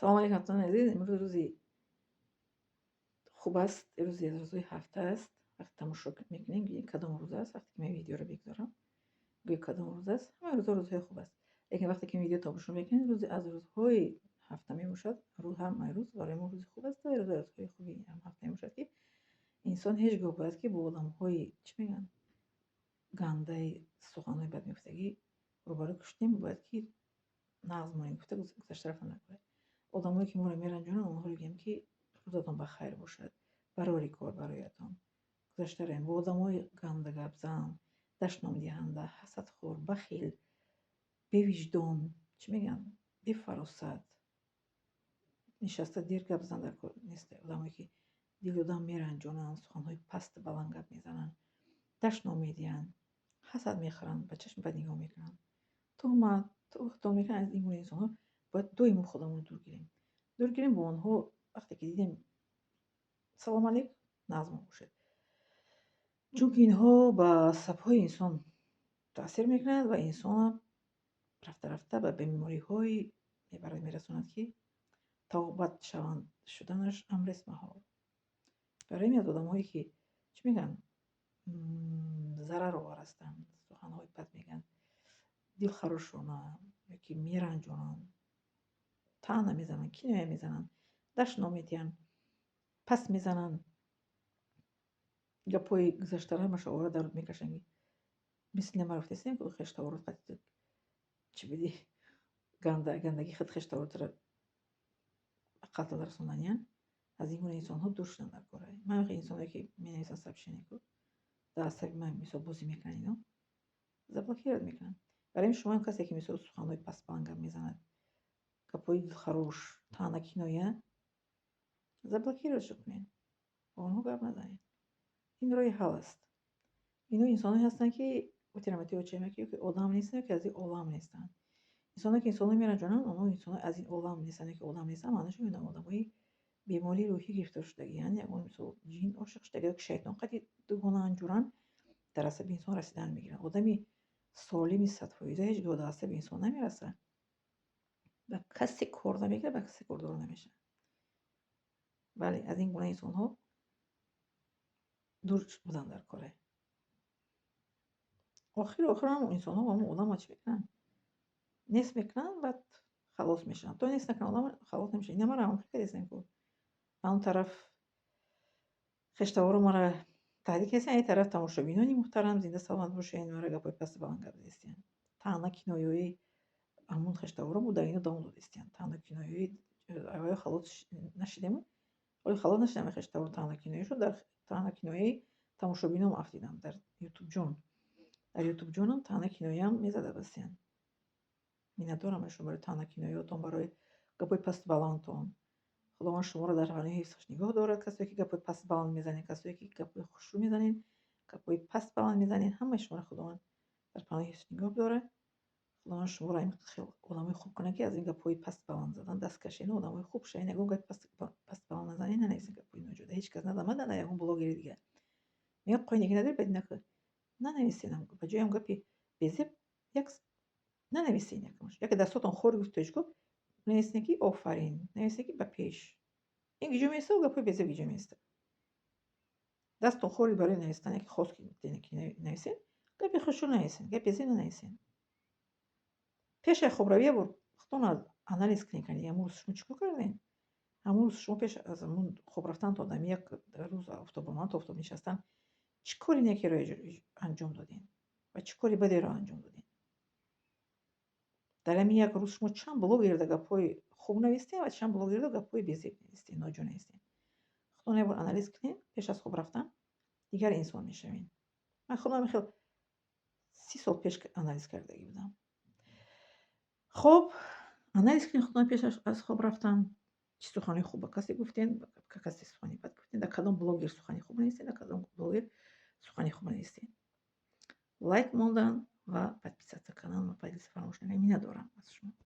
Салом алейкум, дӯстони азиз. Имрӯз рӯзи хуб аст, рӯзи аз рӯзҳои ҳафта аст. Вақте тамошо мекунем, гӯем, кадом рӯз аст. Вақте ки ман видеоро мегузорам, гӯё кадом рӯз аст. Ҳамаи рӯзҳо рӯзҳои хуб аст. Лекин вақте ки видео тамошо мекунем, рӯзе аз рӯзҳои ҳафта мебошад. Ҳамаи рӯз барои мо рӯзи хуб аст ва рӯзи рӯзҳои хуби ҳафта мебошад, ки инсон ҳеҷ гоҳ бояд, ки бо одамҳои, чӣ мегӯянд, гандаи, суханҳои бад мегуфтагӣ рӯбарӯ куштем, бояд ки нағз монем, гуфта гузашта рафта накунед. Одамое ки моро меранҷонанд, онҳоро гӯем, ки рӯзатон ба хайр бошад, барори кор бароятон. Гузашта равем. Бо одамои гандагапзан, дашномдиҳанда, ҳасадхӯр, бахил, бевиҷдон, чӣ мегӯянд, бефаросат нишаста дер гап зан дар кор нест. Одамое ки дили одам меранҷонанд, суханҳои пасту баланд гап мезананд, дашном медиҳанд, ҳасад мехӯранд, ба чашми бад нигоҳ мекунанд, туҳмат туҳтон мекунанд, аз ин гуна инсонҳо бояд доимо худамонро дур гирем. Дур гирем бо онҳо. Вақте ки дидем, салом алейк, нағз бошед. Чунки инҳо ба асабҳои инсон таъсир мекунанд ва инсонро рафта рафта ба бемориҳое мебарад, мерасонад, ки табобат шаванд шуданаш амрест маҳол. Барои ин аз одамҳое ки, чӣ мегӯянд, зараровар ҳастанд, суханҳои бад мегӯянд, дилхарошонанд ёки меранҷонанд, таъна мезананд, киноя мезананд, дашном медиҳанд, пас мезананд, гапҳои гузаштаро ҳамаша овора дар руд мекашанд. Мисли мара гуфтаистем, ки хештаворот чӣ бидӣ, гандагии худ хештаворотро ба қатл расонданиянд. Аз ин гуна инсонҳо дур шудан дар кора. Ман инсонҳое ки менависанд сообщение ку, дар асаби ман мисол бозӣ мекунанд, ино заблокировать мекунанд. Барои ин шумоам, касе ки мисол суханҳои пастбаланд гап мезанад, гапҳои дилхарош, таъна, киноя, заблокировать кунед, бо онҳо гап назанед. Ин роҳи ҳал аст. Ино инсонҳое ҳастанд, ки ки одам нестанд, ки аз ин олам нестанд. Инсоное ки инсонҳо меранҷонанд, онҳо инсонҳои аз ин олам нестанд, ки одам нестанд, маънош ин одамҳои бемории рӯҳӣ гирифтор шудагианд, ягон мисол ҷин ошиқ шуда ё ки шайтон қади дугонаанд, ҷуранд, дар асаби инсон расидан мегиранд. Одами солими 100%-а ҳеҷ гоҳ дар асаби инсон намерасад. Ба касе кор намегирад, ба касе кордор намешавад. Бале, аз ин гуна инсонҳо дур будан дар коре. Охиру охирам инсонҳо ҳамон одамро чӣ мекунанд? Нест мекунанд, баъд халос мешаванд. То нест накунанд, одам халос намешавад. Ина мара ҳам кардестем ку. Он тараф хештаворо мара таҳдид кардестанд, ин тараф тамошобинони муҳтарам, зинда саломат бошед, мара гапҳои пасту баланд гап задестиянд. Таъна, кинояҳои ҳамон хештаворо буда, ино давом додестиянд. Таъна, кинояҳои аввал халос нашидему, ҳоло халос нашидам, хештавор таъна, киноя шуд, дар таъна, кинояи тамошобином афтидам дар Ютубҷон. Дар Ютубҷонам таъна, кинояам мезада бастиянд. Миннатдорам аз шумо барои таъна, кинояотон, барои гапҳои пасту баландтон. Худованд шуморо дар паноҳи ҳифзаш нигоҳ дорад. Касое ки гапҳои пасту баланд мезанед, касое ки гапҳои хушрӯ мезанед, гапҳои паст баланд мезанед, ҳамаи шуморо Худованд дар паноҳи ҳифзаш нигоҳ дорад. Худованд шуморо ин хел одамои хуб кунад, ки аз ин гапҳои паст баланд задан даст кашед, одамои хуб шавед, ягон гапи паст баланд назанед, нанависед гапҳои ноҷода. Ҳеҷ кас назамад, на ягон блогери дигар. Мегӯяд, қоидаги надорӣ, баъд накун. Нанависед, ба ҷои ҳам гапи безеб як нанависед якамаш. Яке дастотон хор гуфт тоҷико, нависед, ки офарин, нависед, ки ба пеш. Ин гиҷо меистад, гапҳои безеб гиҷо меистад. Дастон хори барои навистан, яке хост ки нависед, гапи хушрӯ нависед, гапи безеб нанависед. Пеш аз хобравӣ як бор худтонро анализ кунед, ки ҳамон рӯз шумо чӣ кор кардем? Ҳамон рӯз шумо пеш аз ҳамон хоб рафтан то дами як рӯз офтобомад, то офтоб нишастан, чӣ кори некеро анҷом додем ва чӣ кори бадеро анҷом додем? Дар ҳамин як рӯз шумо чанд блогерда гапҳои хуб навистем ва чанд блогерда гапҳои безеб навистем, ноҷо навистем? Худтон як бор анализ кунед пеш аз хоб рафтан, дигар инсон мешавед. Ман худам хел 30 сол пеш анализ кардагӣ будам. Хоб, анализ кунед худтон пеш аз хоб рафтан, чӣ суханои хуб ба касе гуфтем, ба касе сухани бад гуфтем, дар кадом блогер сухани хуб навистем, дар кадом блогер сухани хуб навистем. Лайк мондан ва подписаться кардан ва поделиться фаромӯш накунед. Миннатдорам аз шумо.